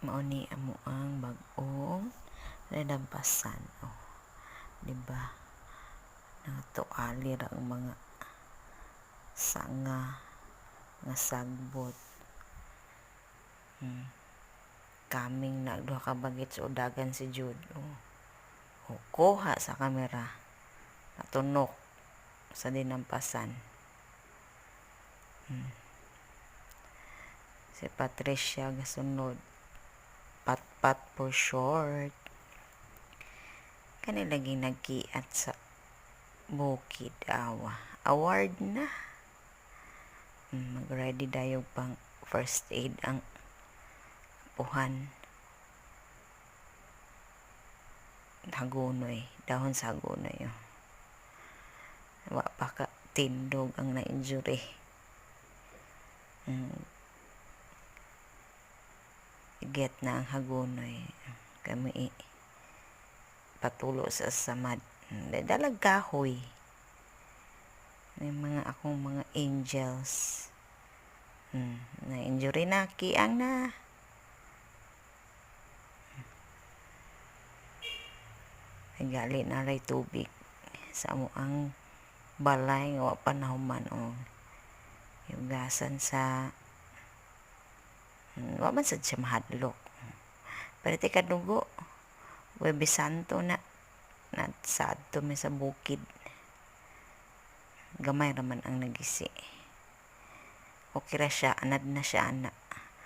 Mao ni amo ang bag-ong nadampasan, oh. Di ba? Nagtuali ra ang mga sanga nga sagbot. Kaming na duha ka bagets o dagan si Jude. Oh. Oh, kuha sa kamera. Natunok sa dinampasan. Si Patricia gasunod. Patpat for short. Kani lagi nagkiat sa bukid, awa. Award na. Mag-ready dayo pang first aid ang apuhan. Hagunoy, dahon sa hagunoy. Oh. Wa pa ka tindog ang na-injury. Get na ang hagunoy. Kami patulo sa samad. Dalag kahoy. May mga akong mga angels. Na-injury na, kiang na. Gali na ray tubig sa amo ang balay nga wa pa nahuman, oh. Yugasan sa wa man sad siya mahadlok. Pero ti kadugo, Huwebes Santo na sadto mi sa bukid. Gamay raman ang nagisi. Okay ra siya, anad na siya ana.